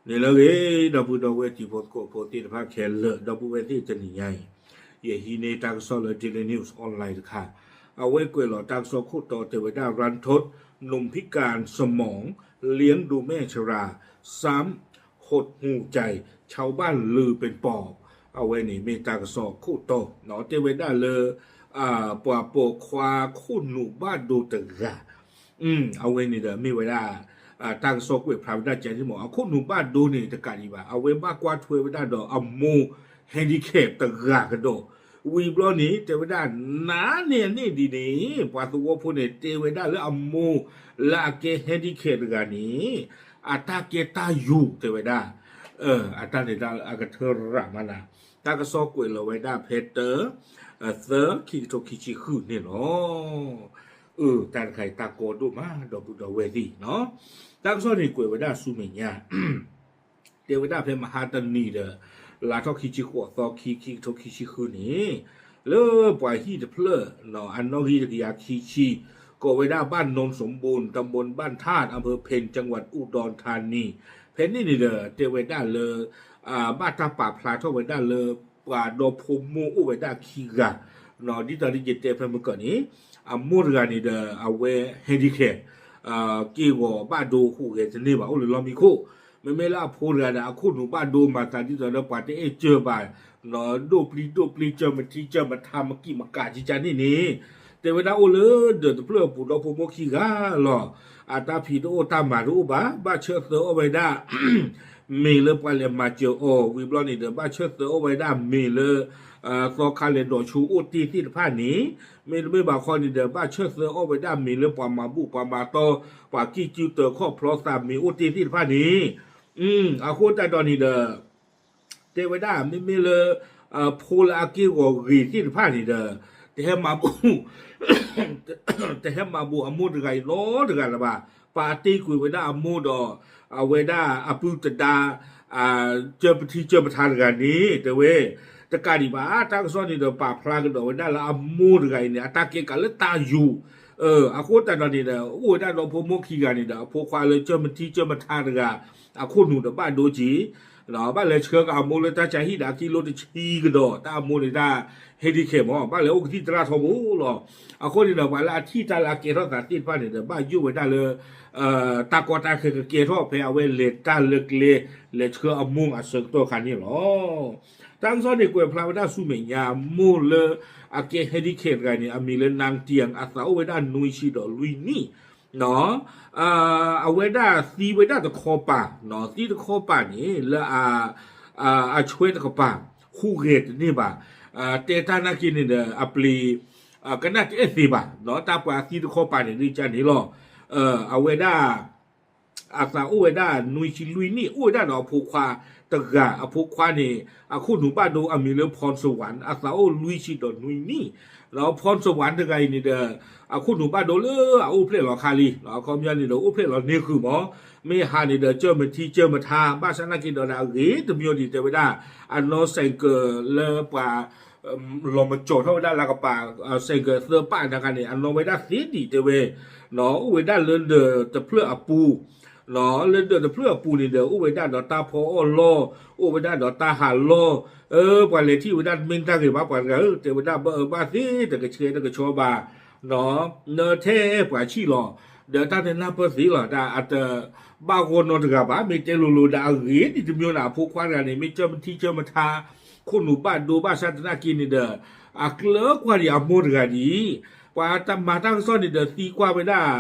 န့ၣ်လၢအဂ့ၤ ဒီပုၢ်ဒီဝဲၢ်တံၤဖိသကိးဖိသ့ၣ်တဖၣ်ခဲလၢာ် ဒီပုၢ်ဝဲၢ်သ့ၣ်တနံၤညါအံၤ ယဟံးန့ၢ်တၢ်ကစီၣ်လၢ Daily News Online တခါ, အဝဲကွဲးလီၤတၢ်ကစီၣ်ခိၣ်တီတဲဝဲဒၣ် รันทด หนุ่มพิการสมอง เลี้ยงดูแม่ชรา ซ้ำหดหู่ใจ ชาวบ้านลือเป็นปอบ အဝဲန့ၣ်မ့ၢ်တၢ်ကစီၣ်ခိၣ်တီ တဲဝဲဒၣ်လၢ ပှၤပိာ်ခွါခိၣ်နူာ်ဘၣ်ဒိတဂၤ အဝဲန့ၣ်ဒီးမ့ၢ်ဝဲဒၣ် တၢ်ကစီၣ်ကွဲးဖျါဝဲဒၣ်ကန့ၣ်မ့ၢ် အခိၣ်နူာ်ဘၣ်ဒိန့ၣ်တကးဒံးဘၣ် အဝဲဘၣ်ကွၢ်ထွဲဝဲဒၣ်ဒီးအမိၢ် handicap တဂၤကဒီး ဝံၤဘျီန့ၣ် တဲဝဲဒၣ် နၤန့ၣ်အန့ၣ်ဒ်န့ၣ် ပှၤသဝီဖိန့ၣ် တဲဝဲဒၣ်လၢအမိၢ် လၢအကဲ handicap တဂၤန့ၣ် အတၢ်ကဲတၢ်ယိာ်တဲဝဲဒၣ် အတၢ်န့ၣ်တၢ်အကထၢရၣ်မးနၤ တၢ်ကစီၣ်ကွဲးလီၤဝဲဒၣ်ဖဲတၢ သၢ ခံကထိခံဆံဃုန့ၣ်လီၤ. အၢ တၢ်တခါအံၤတၢ်ကီဒိၣ်မး ဒီပုၢ်ဒီဝဲၢ်သ့ၣ်နီၤ တၢ်ကစီၣ်န့ၣ်ကွဲးဝဲဒၣ်ဆူမဲာ်ညါ တဲဝဲဒၣ်ဖဲမဟါတနံၤဒီး လါထီၣ်ခံဆံဃိးသီ ခံ ခံကထိခံဆံဃုန့ၣ် လၢပှၤဟံၣ်တဖျၢၣ် အနီၣ်ဂံၢ်တကယၤခံဆံ ကိးဝဲဒၣ်ဘၣ် โนนสมบูรณ์ ตำบลบ้านธาตุ อำเภอเพ็ญ จังหวัดอุดรธานี ဖဲန့ၣ်န့ၣ်ဒီး တဲဝဲဒၣ်လၢ ဘၣ်တၢ်ပာ်ဖျါထီၣ်ဝဲဒၣ်လၢ ပှၤဒီဖိမိၢ်အိၣ်ဝဲဒၣ်ခံဂၤ ဒ်သိးဒ်ယတဲဖဲမုၢ်ကၢၢ်န့ၣ် အမိၢ်တဂၤန့ၣ်ဒီး အဝဲ handicap က့ၢ်ဂီၤဘၣ်ဒိဟူးဂဲၤတန့ၢ်ဘၣ် အိၣ်လၢလီၢ်မံခိၣ် မ့မ့ၢ်လၢအဖိတဂၤဒီး အခိၣ်နူာ်ဘၣ်ဒိမၤသးဒ်သိးဒီးပှၤတအဲၣ်စၢၤဘၣ် ဒိၣ်ပျံၤဒိၣ်ပျံၤ စၢၤမထံစၢၤမထါ မကံၣ်မကးကကန့ၣ်န့ၣ် တဲဝဲဒၣ်အိၣ်လၢဒၢးတဖျၢၣ်အပူၤ ဒီဖိမိၢ်ခံဂၤလီၤ. အတၢ်ဖံးတအိၣ်တၢ်မၤတအိၣ်ဘၣ် ဘၣ်ဆၢသၢအီၣ်ဝဲဒၣ် မ့ၤလၢပှၤလဲၤမၤစၢၤအီၤ ဝံၤဘျီန့ၣ်ဒီး ဘၣ်ဆၢသၢအီၣ်ဝဲဒၣ်မ့ၤလၢ သီခါလဲၤဒိးဆူအိၣ်တ့ၢ်သ့ၣ်တဖၣ်န့ၣ် မ့တမ့ၢ်ဘၣ်ခီန့ၣ်ဒီး ဘၣ်ဆၢသၢအီၣ်ဝဲဒၣ်မ့ၤလၢပှၤမၤဘူၣ်ပှၤမၤတီ ပှၤကံၣ်စုတၢၤခီၣ်ဖျီသးမ့ၤအိၣ်တ့ၢ်သ့ၣ်တဖၣ်န့ၣ် အဃိသတးဒီးန့ၣ်ဒီး တဲဝဲဒၣ် မ့မ့ၢ်လၢ ဖိလၢအက့ၢ်ဂီၤဂ့ၤသ့ၣ်တဖၣ်န့ၣ်ဒီး တဟဲမၤဘူၣ် တဟဲမၤဘူၣ်အမိၢ်တဂၤအံၤနီတဂၤလၢၤဘၣ်. ပာ်တ့ၢ်ကွံာ်ဝဲဒၣ်အမိၢ်ဒီး အဝဲဒၣ်အပုၢ်တဒါ စၢၤပထံစၢၤပထါတဂၤန့ၣ် တဲဝဲ တကးဒံးဘၣ် တၢ်ကစီၣ်န့ၣ်ဒီးပာ်ဖျါကဒီးဝဲဒၣ်လၢအမိၢ်တဂၤအံၤန့ၣ် အတၢ်ကဲကးလၢတၢ်ယိာ် အဃိသတးဒီးန့ၣ်ဒီး အိၣ်ဝဲဒၣ်ဒီဖိမိၢ်ခံဂၤန့ၣ်ဒီး အဖိခွါလၢစၢၤပထံစၢၤပထါတဂၤ အခိၣ်နူာ်ဒီးဘၣ်ဒိက့ၤ ဘၣ်လဲၤဆှၢက့ၤအမိၢ်လၢတၢ်ဆါဟံၣ်ဒီးအကံလိတဆံကဒီး တၢ်အမိၢ်န့ၣ်တၢ် handicap မး ဘၣ်လဲၤအိၣ်ကသံၣ်သရၣ်ထီဘိလီၤ. အဃိန့ၣ်ဒီး ပှၤလၢအထံၣ်တၢ်လၢအကဲထီၣ်သးသ့ၣ်တဖၣ်န့ၣ်ဒီး ဘၣ်ယိၣ်ဝဲဒၣ်လၢ တၢ်ကီတၢ်ခဲကကဲထီၣ်ဖဲအဝဲလဲၤတၢ်လၢကျဲ လဲၤဆှၢအမိၢ်အဆၢကတီၢ်ခါန့ၣ်လီၤ. တၢ်ကစီၣ်န့ၣ်ကွဲးဖျါဝဲဒၣ်ဆူမဲာ်ညါ မိၢ်လၢအကဲ handicap တဂၤန့ၣ် အမံၤလၢ นางเตียง အသးအိၣ်ဝဲဒၣ်နွံဆံဒီးလွံၢ်နံၣ် အဝဲဒၣ်သံဝဲဒၣ်တခီပၤ, သံတခီပၤန့ၣ် လၢအ အဆွဲတကပၤ ဟူးဂဲၤတန့ၢ်ဘၣ်. တဲတၢ်နာ်က့န့ၣ်ဒီး အပျ့ၤ ကနၣ်တအဲၣ်သ့ဘၣ်, တၢ်ပှၤသံတခီပၤန့ၣ်ဒ်ကန့ၣ်လီၤ. အဝဲဒၣ် အသးအိၣ်ဝဲဒၣ်နွံဆံလွံၢ်နံၣ် အိၣ်ဝဲဒၣ်ဒီးအဖိခွါတဂၤ, အဖိခွါန့ၣ် အခိၣ်နူာ်ဘၣ်ဒိအမံၤလၢ พรสวรรค์ အသးအိၣ်လွံၢ်ဆံဒီးနွံနံၣ်, ဒီး พรสวรรค์ တဂၤအံၤန့ၣ်ဒီး အခိၣ်နူာ်ဘၣ်ဒိလၢအအိၣ်ဖျဲၣ်လီၤခါလံ, အခီပညီန့ၣ်ဒီး အိၣ်ဖျဲၣ်လီၤန့ၢ်ဃုာ်မး, မ့ၢ်ဟးန့ၣ်ဒီးစၢၤမထံစၢၤမထါ, ဘၣ်ဆၣ်နာ်က့ဒီးအဂ့ၤတမံၤဒံးတဲဝဲဒၣ်, အနီၢ် ဆိုင်ကယ် လၢပှၤ လီၤမၢ်ကၠီၤထီၣ်ဝဲဒၣ်လၢကပၤ ဆိုင်ကယ် သၢပၣ်နာ်က့န့ၣ် အနီၢ်ဝဲဒၣ်သ့ဒံးတဲဝဲ, အိၣ်ဝဲဒၣ်လၢဒၢးတဖျၢၣ်အပူၤ လၢဒၢးတဖျၢၣ်အပူၤန့ၣ်ဒီး အိၣ်ဝဲဒၣ်ဒီးတၢ်ဖီအီၣ်လီၢ်, အိၣ်ဝဲဒၣ်ဒီးတၢ်ဟးလီၢ်, ပှၤလဲၤထံၣ်ဝဲဒၣ်တမ့ၢ်တၢ်ဂ့ၤဘၣ်ပှၤတဂၤဧၢ, တဲဝဲဒၣ်ဘၣ်အၢဘၣ်သ့တကဆှဲတကဆှီဘၣ်, နထဲပှၤဆံၣ်လီၤ, ဒီးတၢ်နၢ်ပၢၢ်သ့လီၤ, တၢ်အတဘၣ်ဂီၢ်နီတဂၤဘၣ်, မ့ၢ်တဲလိၤလိၤဒီးအဂ့ၤဒ်တမံၤန့ၣ် အဖိခွါတဂၤန့ၣ် မ့ၢ်စၢၤမထံစၢၤမထါ, ခိၣ်နူာ်ဘၣ်ဒိဘၣ်ဆၣ်သနာ်က့န့ၣ်ဒီး အကျၢၤကွၢ်ဒံးအမိၢ်တဂၤဒံး, ပှၤတၢ်မၤတၢ်ကစီၣ်န့ၣ်ဒီးသံကွၢ်ဝဲဒၣ်,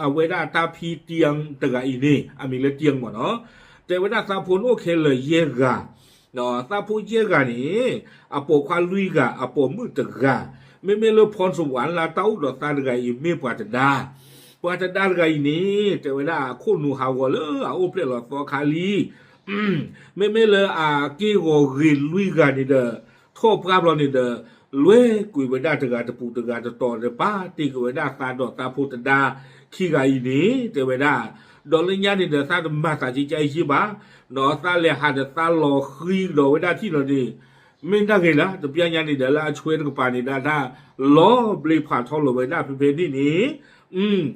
အဝဲဒၣ်တၢ်ဖံတံတဂၤအံၤန့ၣ် အမံၤလၢတံမ့ၢ်နီၤ, တဲဝဲဒၣ်သးဖိန့ၣ်အိၣ်ခဲလၢာ်ယဲၢ်ဂၤ, သးဖိယဲၢ်ဂၤန့ၣ် အပိာ်ခွါလွံၢ်ဂၤ အပိာ်မုၣ်တဂၤ, မ့မ့ၢ်လၢ พรสวรรค์ လၢတၢ်အိၣ်ဒီးသးတဂၤအံၤ မ့ၢ်ပှၤတဒါ, ပှၤတဒါတဂၤအံၤန့ၣ် တဲဝဲဒၣ်အခိၣ်နူာ်ဟးဂီၤလၢအအိၣ်ဖျဲၣ်လီၤသီခါလံ မ့မ့ၢ်လၢအက့ၢ်ဂီၤဂ့ၤလွံၢ်ဂၤန့ၣ်ဒီး ထီၣ်ပှၢ်ဘျီန့ၣ်ဒီး လဲၤကွံာ်ဝဲဒၣ်တဂၤတပူၤတဂၤတတီၤဒီး ပာ်တ့ၢ်ကွံာ်ဝဲဒၣ်သးဒီးသးဖိတဒါခံဂၤအံၤန့ၣ် တဲဝဲဒၣ်, ဒီးလၢညါန့ၣ်ဒီး သးတမၤသးကကယဲၢ်ဘၣ်, ဒီးသးလဲၤဟးဒီးသးလီၤဃံကဒီးဝဲဒၣ်ထံၣ်လီၤန့ၣ်, မ့ၢ်တၢ်ဂ့ၤလၢတပျၢ်ညါန့ၣ်ဒီး လၢအဆွဲတကပၤန့ၣ်ဒီး တၢ်လီၤဘျ့ဖးထီလိာ်ဝဲဒၣ်ဖဲဖဲန့ၣ်န့ၣ်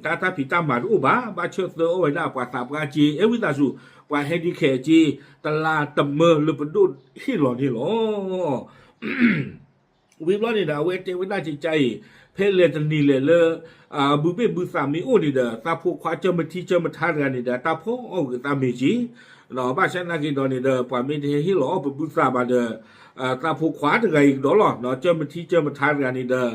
တၢ်တၢ်ဖံးတၢ်မၤတအိၣ်ဘၣ်, ဘၣ်ဆၢသၢအီၣ်ဝဲဒၣ်ပှၤသးပှၢ်က့, အဲၣ်ဝံသးစူၤ, ပှၤ handicap က့, တလါတမၢလၢပဒိၣ်ဟ့ၣ်လီၤန့ၣ်လီၤ. ဝံၤဘျီန့ၣ်ဒီး အဝဲတဲဝဲဒၣ်ကကါအံၤ, ဖဲလဲၣ်တနံၤလဲၣ်လၢ ဘုဘ့ၣ်ဘုသးမ့ၢ်အိၣ်န့ၣ်ဒီး သးဖိခွါကၢမထံကၢမထါတဂၤန့ၣ်ဒီး တၢ်ဖီၣ်အီၣ်ဂ့ၤသးမ့ၤက့, ဘၣ်ဆၣ်သနာ်က့ဒီးန့ၣ်ဒီး ပှၤမ့ၢ်တဟဲဟ့ၣ်လီၤအီၣ်ပဘုသးဘၣ်ဒီး သးဖိခွါတဂၤအံၤကဒီးလီၤ, ကၢမထံကၢမထါတဂၤန့ၣ်ဒီး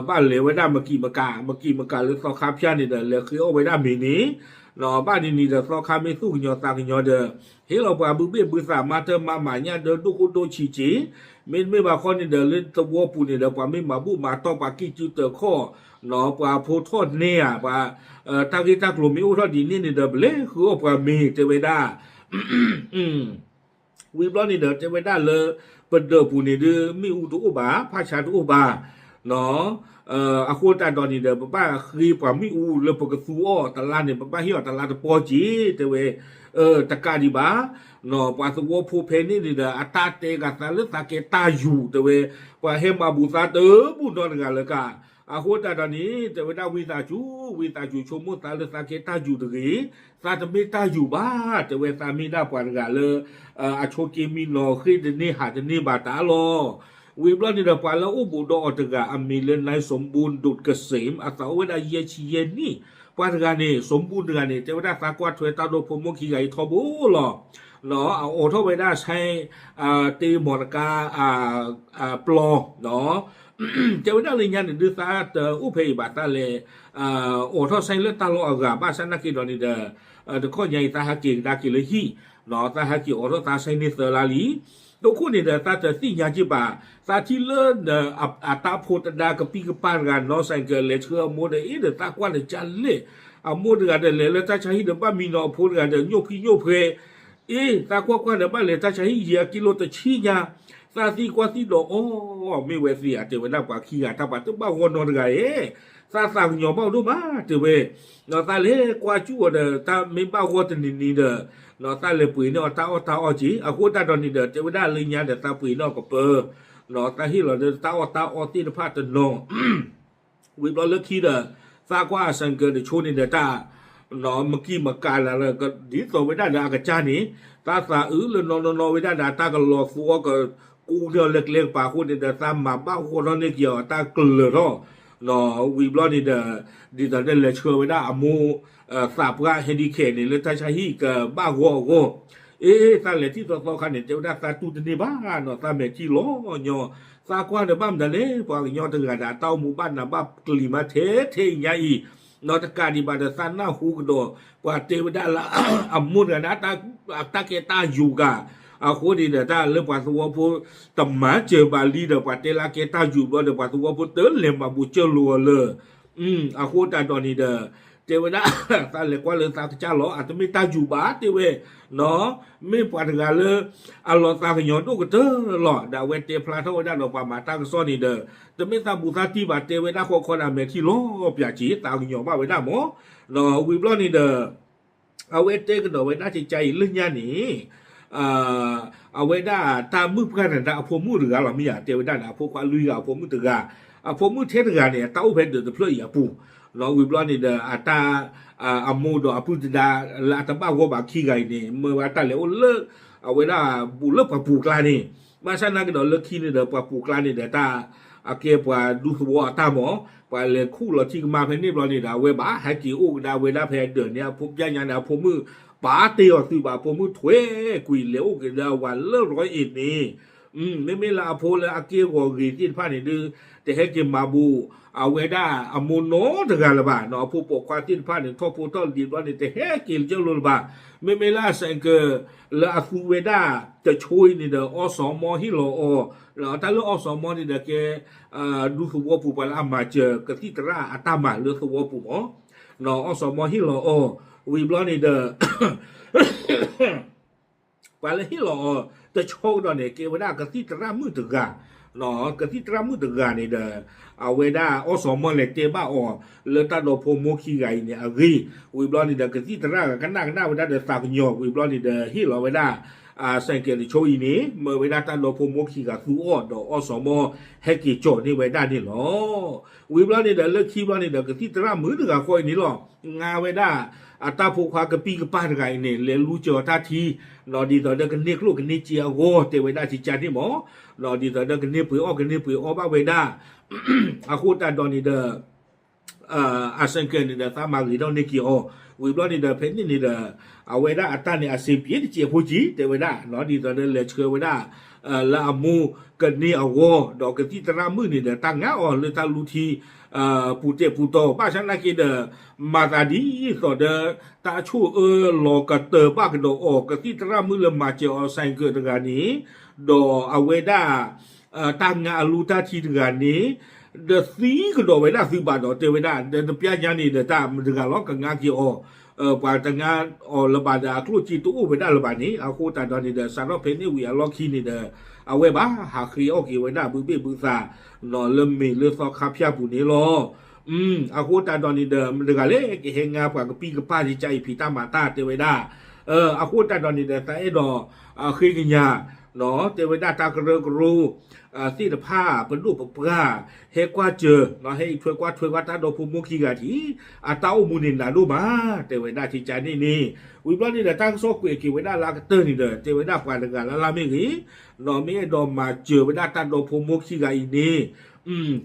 ဘၣ်လဲၤဝဲဒၣ်မကံးမကး, မကံးမကးလၢသီခါဖၠၣ်န့ၣ်ဒီး လဲၤဃ့အီၣ်ဝဲဒၣ်မ့ၤန့ၣ်, ဘၣ်န့ၣ်န့ၣ်ဒီး သီခါမ့ၢ်သူၣ်ကညီၤသးကညီၤဒီး ဟ့ၣ်လီၤပှၤဘုဘ့ၣ်ဘုသးမၤတၢ်မၤမၤညၣ်ဒၢဒိၣ်ခိၣ်ဒိၣ်ဆံးက့, မ့တမ့ၢ်ဘၣ်ဃီန့ၣ်ဒီး လၢသဝီပူၤန့ၣ်ဒီး ပှၤမ့ၢ်မၤဘူၣ်မၤတီၢ်ပှၤကံၢ်စုတၢ်ခီၣ်, ပှၤဖိထီၣ်နဲဧါ, ပှၤ တၢ်ဂ့ၢ်တၢ်ကျိၤမ့ၢ်အိၣ်ထီၣ်ဒ်န့ၣ်န့ၣ်ဒီး ပလဲၤဃုအီၣ်ပှၤမ့ၤတဲဝဲဒၣ် ဝံၤဘျီန့ၣ်ဒီး တဲဝဲဒၣ်လၢ ပဒၢးပူၤန့ၣ်ဒုး မ့ၣ်အူတအိၣ်ဘၣ်, ဖးဆါတအိၣ်ဘၣ်, အဃိသတးဒီးန့ၣ်ဒီး ပဘၣ်ဃ့ပှၤမ့ၣ်အူလၢပကသူအီၤတလါန့ၣ် ပဘၣ်ဟ့ၣ်အီၤတလါတပီၢ်က့ တဲဝဲ, တကးဒံးဘၣ်, ပှၤသဝီဖိဖဲန့ၣ်န့ၣ်ဒီး အတၢ်တဲဂၤသးလၢသးကဲတၢ်ယူၤ တဲဝဲ, ပှၤဟဲမၤဘူးသးတဘူၣ်နီတဂၤလၢက အဃိသတးဒီးန့ၣ် တဲဝဲဒၣ်ဝံသးစူၤ, ဝံသးစူၤဆိကမိၣ်သးလၢသးကဲတၢ်ယူၤတဂ့ၤ, သးတမ့ၢ်တၢ်ယူၤဘၣ်, တဲဝဲသးမ့ၢ်ဒၣ်ပှၤတဂၤလၢ အဆိးက့မံနီၤ ဃ့တန့ၢ်ဟးတန့ၢ်ဘၣ်တၢ်လီၤ. ဝံၤဘျီန့ၣ်ဒီး ပှၤလၢအိၣ်ဘူးဒီးအီၤတဂၤ အမံၤလၢ နၢၢ်စီမူဒိၣ်ကစ့ၣ် အသးအိၣ်ဝဲဒၣ်ယဲၢ်ဆံယဲၢ်နံၣ်, ပှၤတဂၤန့ၣ် စီမူတဂၤန့ၣ် တဲဝဲဒၣ်သးကွၢ်ထွဲတၢ်ဒိၣ်ဖိမိၢ်ခံဂၤအံၤထီဘိလီၤ. အအိးထီၣ်ဝဲဒၣ်ဆဲ တ့မီတကါ ပျီ တဲဝဲဒၣ်လၢညါန့ၣ်ဒုး သးတအိၣ်ဖဲအံၤဘၣ် သးလဲၤ အိးထီၣ်ဆဲလၢတၢ်လီၢ်အဂၤ ဘၣ်ဆၣ်သနာ်က့ဒီးန့ၣ်ဒီး တခီညါအံၤ သးဟဲက့ၤကဒါက့ၤလၢဟံၣ်, သးဟဲက့ၤအိးထီၣ်သးဆဲန့ၣ်သၢလါလံ. တခိၣ်န့ၣ်ဒီး သးတသ့ၣ်ညါက့ၤဘၣ်, သးထံၣ်လၢ အတၢ်ဖိတဒါကပံၢ်ကပၢ်တဂၤ နီၢ်စဲးကၢး လဲၤဆှၢအမိၢ်ဒီး အ့ဒီးသးကွၢ်ဒီးကလဲၣ်, အမိၢ်တဂၤဒီးလဲၤလၢတၢ်ဆါဟံၣ်ဒီး ဘၣ်မံနီၤအဖိတဂၤဒီး ညိၣ်ဖံညိၣ်ဖဲ အ့ သးကွၢ်ကွၢ်ဒီး ဘၣ်လဲၤတၢ်ဆါဟံၣ်ယံၤအကံလိတဆံညါ, သးသံကွၢ်သံဒီးအီၤ, မ့ၢ်ဝဲသ့ဧါ တဲဝဲဒၣ်ပှၤခံဂၤ တၢ်ပှၤတဘၣ်ဂီၢ်နီတဂၤဧဲ, သးသးကညီၤဘၣ်ဒိၣ်မး တဲဝဲ, ဒီးသးလဲၤကွၢ်ကၠူၣ်အီၤဒီး တၢ်မ့ၢ်ဘၣ်ဂီၢ်တနံၤနံၤဒီး ဒီးသးလဲၤပှ့ၤန့ၢ်အီၤတၢ်အီၣ်တၢ်အီက့ၤ, အဃိသတးဒီးန့ၣ်ဒီး တဲဝဲဒၣ်လၢညါဒီး သးပှ့ၤန့ၢ်အီၤကပၢၤ, ဒီးသးဟ့ၣ်လီၤဒီးတၢ်အီၣ်တၢ်အီသ့ၣ်တဖၣ်တနီၤ ဝံၤဘျီလၢခံဒီး သးကွၢ်အစဲးကၢးတဆိန့ၣ်ဒီးတၢ် မကံမကးလၢ ဒ်သိးဝဲဒၣ်ဒီးအကစၢ်န့ၣ် သးသးအုးလၢနီၢ်နီၢ်နီၢ်ဝဲဒၣ်ဒီး တၢ်ကလီၤသူအီၤကကူန့ၢ်အီၤလၢကျဲကပၤအဃိန့ၣ်ဒီး သးမၤဘၣ်ဂီၢ်ထီၣ်န့ၢ်က့ၤအီၤတၢ်ကလၢၤထီၣ် ဝံၤဘျီန့ၣ်ဒီး ဒ်သိးဒီးလဲၤဆှၢဝဲဒၣ်အမိၢ် သးပှၢ် handicap န့ၣ် လၢတၢ်ဆါဟံၣ်ကဘၣ်ဂီၢ်အဂီၢ်, အ့ သးလဲၤထံၣ်သီသီခါန့ၣ် တဲဝဲဒၣ်သးတူၢ်တန့ၢ်ဘၣ်နီၤ သးမဲာ်ထံလီၤညီ, သးကွၢ်ဒီးဘၣ်မနုၤလဲၣ် ပှၤကညီတဂၤဒီး တၢ်အိၣ်မူဘၣ်နးဘၣ်ကျံၤမးထဲထဲအံၤညါအံၤ, နီတကးဒံးဘၣ်ဒီး သးနၢ်ဟူကဒီး ပှၤတဲဝဲဒၣ်လၢ အမိၢ်တဂၤန့ၣ် တၢ်ကဲတၢ်ယူၤဂၤ, အဃိန့ၣ်ဒီး တၢ်လၢပှၤသဝီဖိ တမၤစၢၤဘၣ်လံဒီး ပှၤတဲလၢအကဲတၢ်ယူၤဘျီဒီး ပှၤသဝီဖိတလဲၤမၤဘူးကၢလိာ်အီၤလၢ အဃိသတးဒီးန့ၣ်ဒီး တဲဝဲဒၣ် သးလဲၤကွၢ်လၢသးကစၢ်လီၤ အတမ့ၢ်တၢ်ယူၤဘၣ် တဲဝဲ, မ့ၢ်ပှၤတဂၤလၢ အလီၤသးကညီၤဒိၣ်ကတၢၢ်လီၤ. ဒီးအဝဲတဲဖျါထီၣ်ဝဲဒၣ်ဒီးပှၤမၤတၢ်ကစီၣ်န့ၣ်ဒီး တမ့ၢ်သးဘူးသးတံၢ်ဘၣ် တဲဝဲဒၣ်ဃီခီဒီး မဲာ်ထံလီၤပၠးက့ၤ သးကညီၤဘၣ်ဝဲဒၣ်မး, ဒီးဝံၤဘျီန့ၣ်ဒီး အဝဲတဲကဒီးဝဲဒၣ်ကကါအံၤလၢညါန့ၣ် အဝဲဒၣ်တၢ်မုၣ်ပှၢ်န့ၣ် တၢ်အဖိမုၣ်တဂၤလီၤ မ့ၢ်ယၤ တဲဝဲဒၣ်န့ၣ် အဖိခွါလွံၢ်ဂၤ အဖိမုၣ်တဂၤ, အဖိမုၣ်ထဲတဂၤန့ၣ် အတၢ်အိၣ်ဖဲဒၢးတဖျၢၣ်အံၤအပူၤ, ဒီးဝံၤဘျီန့ၣ်ဒီး အတၢ် အမိၢ်ဒီးအပုၢ်တဒါ လၢအတဘၣ်ဂီၢ်ဘၣ်ခံဂၤအံၤန့ၣ် မၢဝဲတၢ်လဲၤအိၣ်လၢ အဝဲဒၣ်ဘူးလၢပှၤပူၤကျါန့ၣ်, ဘၣ်ဆၣ်သနာ်က့ဒီးလၢခံန့ၣ်ဒီး ပှၤပူၤကျါန့ၣ်ဒီး တၢ် အကဲပှၤဒူသဝီအတၢ်မး, ပှၤလဲၤခူၣ်လီၤထံကမါဖဲန့ၣ်ဘျီန့ၣ်ဒီး အဝဲဘၣ်ဟဲက့ၤအိၣ်ကဒါဝဲဒၣ်ဖဲအဒၢးန့ၣ် အဖိပျၢ်ညါန့ၣ် အဖိမုၣ် ပာ်တ့ၢ်အီၤသုးဘၣ် အဖိမုၣ်ထွဲကွံာ်လဲၤအိၣ်က့ၤလၢအဝၤလၢရီအ့ၣ်န့ၣ်, မ့မ့ၢ်လၢအဖိလၢအက့ၢ်ဂီၤဂ့ၤသ့ၣ်တဖၣ်န့ၣ်ဒုး တဟဲက့ၤမၤဘူး အဝဲဒၣ်အမိၢ်နီတဂၤလၢၤဘၣ်, အဖိပိာ်ခွါသ့ၣ်တဖၣ်န့ၣ် ထီၣ်ဖိထီၣ်လံၤဘျီန့ၣ် တဟဲက့ၤလၢကၠိလိၤလၢၤဘၣ်, မ့မ့ၢ်လၢအစဲးကၢး လၢအသူဝဲဒၣ်တဆိအံၤန့ၣ်ဒီး အီၣ်စီၤမီဟ့ၣ်လီၤအီၤ, တၢ်လၢအီၣ်စီၤမီန့ၣ်ဒီးကဲ ဒူသဝီပူၤပှၤလၢအမၤစၢၤကသံၣ်သရၣ်အတၢ်မၤလၢသဝီပူၤမး, အီၣ်စီၤမီဟ့ၣ်လီၤအီၤ, ဝံၤဘျီန့ၣ်ဒီး ပှၤလၢဟ့ၣ်လီၤအီၤတဆီကဒီးန့ၣ် ကဲဝဲဒၣ်ကသံၣ်သရၣ်မုၣ်တဂၤ, ကသံၣ်သရၣ်မုၣ်တဂၤန့ၣ်ဒီး အဝဲဒၣ်အီၣ်စီၤမီလဲၤတဲဘၣ်အီၤ လၢတၢ်ဒိးဖိမိၢ်ခံဂၤအံၤန့ၣ်အဂ့ၢ်, ဝံၤဘျီန့ၣ်ဒီး ကသံၣ်သရၣ်ဂၤကနၣ်ကနၣ်ဝဲဒၣ်ဒီးသးကညီၤ ဝံၤဘျီန့ၣ်ဒီးဟ့ၣ်လီၤဝဲဒၣ် အစဲးကဲးတဆိအံၤန့ၣ် မၢဝဲဒၣ်တၢ်ဒီဖိမိၢ်ခံဂၤသူအီၤ ဒီးအီၣ်စီၤမီၢ်ဟဲက့ၤကၠီၤန့ၢ်ဝဲဒၣ်န့ၣ်လီၤ. ဝံၤဘျီန့ၣ်ဒီး လၢခံဘျီန့ၣ်ဒီး ကသံၣ်သရၣ်မုၣ်တဂၤဃီအံၤန့ၣ်လီၤ. ငါဝဲဒၣ် အတၢ်ဖိခွါကပံၢ်ကပၢ်တဂၤအံၤန့ၣ် လဲၤလူၤစၢၤအီၤတၢ်ထံ ဒီးဒ်သိးဒီးကန့ၢ်ကျိၣ်ကန့ၢ်စ့အဂီၢ် တဲဝဲဒၣ်ကကန့ၣ်မး, ဒီးဒ်သိးဒီးကန့ၢ်ပှ့ၤအီၣ်ကန့ၢ်ပှ့ၤအီဘၣ်ဝဲဒၣ် အဃိသတးဒီးန့ၣ်ဒီး အစဲးကဲးန့ၣ်ဒီး သးမၤဂ့ၤထီၣ်န့ၢ်က့ၤအီၤ, ဝံၤဘျီန့ၣ်ဒီး ဖဲန့ၣ်န့ၣ်ဒီး အဝဲဒၣ်အတၢ်န့ၣ် အဆင်ပြေတစဲးဖိက့ၤ တဲဝဲဒၣ်, ဒ်သိးဒီးလဲၤဆှၢဝဲဒၣ် လၢအမိၢ်ကန့ၢ်အဂီၢ် ဒီးကသံၣ်သရၣ်မုၣ်န့ၣ်ဒီး တၢ်ငါအီၤလၢတၢ်လူထံ ပူၤတဲာ်ပူၤတီၤ ဘၣ်ဆၣ်နာ်က့ဒီး မၤသးဒ်သိးဒီး တၢ်ဆိၣ်အၢလီၤကတၢၢ်ဘၣ်ကဒီးအီၤ ကသံၣ်သရၣ်မုၣ်လၢမၤစၢၤအီၤစဲးကဲးတဂၤန့ၣ်, ဒီးအဝဲဒၣ် တၢ်ငါအလူတၢ်ထံတဂၤန့ၣ် ဒီးသံကဒီးဝဲဒၣ်သုဘၣ်ဒီး တဲဝဲဒၣ် ဒီးတပျၢ်ညါန့ၣ်ဒီး တၢ်မတဂၤလီၤကငါက့ၤအီၤ, ပှၤတငါအီၤလၢၤဘၣ်ဒီး အကျိၣ်စ့တအိၣ်ဝဲဒၣ်လၢၤဘၣ်န့ၣ် အဃိသတးဒီးန့ၣ်ဒီး စးထီၣ်ဖဲန့ၣ်ဝံၤအလီၢ်ခံန့ၣ်ဒီး အဝဲဘၣ်ဟးဃ့အီၣ်က့ၤဝဲဒၣ်ဘုဘ့ၣ်ဘုသး လၢမ့ၤလၢသီခါဖၠၣ်ပူၤန့ၣ်လီၤ. အဃိသတးဒီးန့ၣ်ဒီး မတဂၤလဲၣ် ကဟဲငါပှၤကပံၢ်ကပၢ်ကကအံၤဖံးတၢ်မၤတၢ်တဲဝဲဒၣ်, အဃိသတးဒီးန့ၣ်ဒီး သးအဲၣ်ဒိး ဃ့ကညး တဲဝဲဒၣ်တၢ်ကရၢကရိ သ့ၣ်တဖၣ် ပဒိၣ်ပပှၢ် ဟဲကွၢ်စၢၤ ဟဲအံးထွဲကွၢ်ထွဲကွၢ်တၢ်ဒီဖိမိၢ်ခံဂၤထံး အတၢ်အိၣ်မူန့ၣ်နးဒိၣ်မး တဲဝဲဒၣ်ကကန့ၣ်န့ၣ်, ဝံၤဘျီန့ၣ်ဒီး တၢ်ကစီၣ်ကွဲးက့ၤဝဲဒၣ်လၢအကတၢၢ်န့ၣ်ဒီး တဲဝဲဒၣ်ပှၤတဂၤလၢ်လၢ်မ့ၢ်ဂ့ၤ, ဒီးမ့ၢ်အဲၣ်ဒိးမၤစၢၤဝဲဒၣ်တၢ်ဒီဖိမိၢ်ခံဂၤအံၤန့ၣ်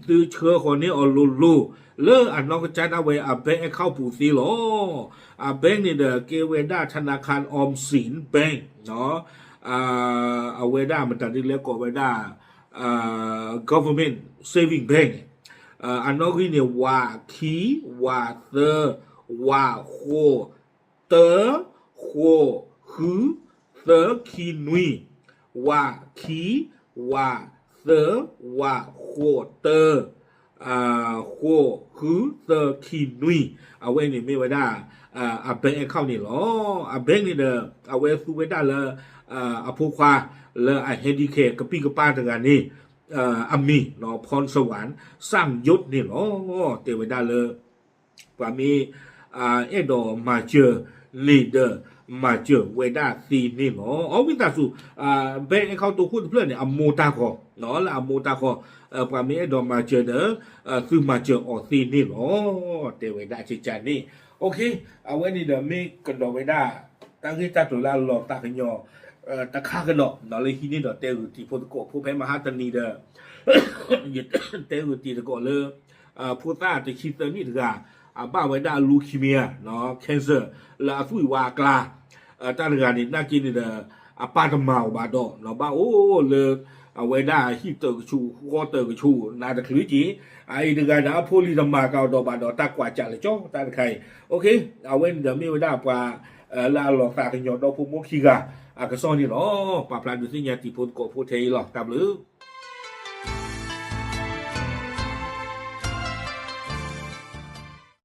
သုဆှၢဃီၤန့ၢ်အီၤလိၤလိၤ လၢအနီၢ်ကစၢ်ဒၣ်ဝဲအ bank account ပူၤသ့လီၤ. အ bank န့ၣ်ဒီး ကဲဝဲဒၣ် ธนาคารออมสิน bank အဝဲဒၣ်မတၤဒ်လဲၣ်ကိးဝဲဒၣ် government saving bank န့ၣ်, အနီၣ်ဂံၢ်န့ၣ် ဝးခံ ဝးသၢ ဝးဃိး တၢ ဃိး ဃု သၢ ခံ နွံ, ဝးခံ ဝးသၢ ဝးဃိး တၢ ဃိး ဃု သၢ ခံ နွံ, အဝဲန့ၣ်မ့ၢ်ဝဲဒၣ် အ bank account န့ၣ်လီၤ. အ bank န့ၣ်ဒီး အဝဲသူဝဲဒၣ်လၢ အဖိခွါ လၢအ handicap ကပံၢ်ကပၢ်တဂၤန့ၣ် အမံၤ พรสวรรค์ สร้างยศ န့ၣ်လီၤ. တဲဝဲဒၣ်လၢ ပှၤမ့ၢ် အဲၣ်ဒိးမၤစၢၤန့ၣ်ဒီး မၤစၢၤဝဲဒၣ်သ့န့ၣ်လီၤ. အဝံသးစူၤ bank account တိခိၣ်တဖျၢၣ်န့ၣ် အမိၢ်တၢ်ဃီ, လၢအမိၢ်တၢ်ဃီ, ပှၤမ့ၢ်အဲၣ်ဒိးမၤစၢၤဒီး သုမၤစၢၤအီၤသ့န့ၣ်လီၤ. တဲဝဲဒၣ်ကကန့ၣ်, အဝဲန့ၣ်ဒီးမ့ၢ်ကဒီးဝဲဒၣ် တၢ်ဂ့ၢ်တၢ်ကျိၤလၢအလီၤသးကညီၤ တခါကဒီး လၢဟံးန့ၢ်ဒီးတဲဂုာ်တံၤဖိသကိးဖိဖဲမဟါတနံၤဒီး ယတဲဂုာ်တံၤသကိးလၢ ဖိသၣ်တဆံသၢနံၣ်တဂၤ အဘၣ်ဝဲဒၣ် leukemia cancer လၢအသွံၣ်ဝါအကျါ, တၢ်တဂၤန့ၣ် နာ်က့န့ၣ်ဒီး အပၢ်တမၤအီၤဘၣ်ဒီး ဘၣ်အိၣ်လၢ အဝဲဒၣ်ဟံၣ်တၢၢ်ကဆူး ဃီတၢၢ်ကဆူး နးတချုးက့ၤ, အအံၤတဂၤဒီးအဖိလံၤတမၤကဒီးဘၣ်ဒီး တၢ်ကွၢ်စးလၢကၠီ တၢ်တခါအံၤ, အဝဲန့ၣ်ဒီးမ့ၢ်ဝဲဒၣ်ပှၤ လၢအလီၤသးကညီၤဒီဖိမိၢ်ခံဂၤ အကစီၣ်န့ၣ်လီၤ. ပာ်ဖျါဒုးသ့ၣ်ညါတံၤဖိသကိးဖိထဲအံၤလီၤ. တၢ်ဘျုး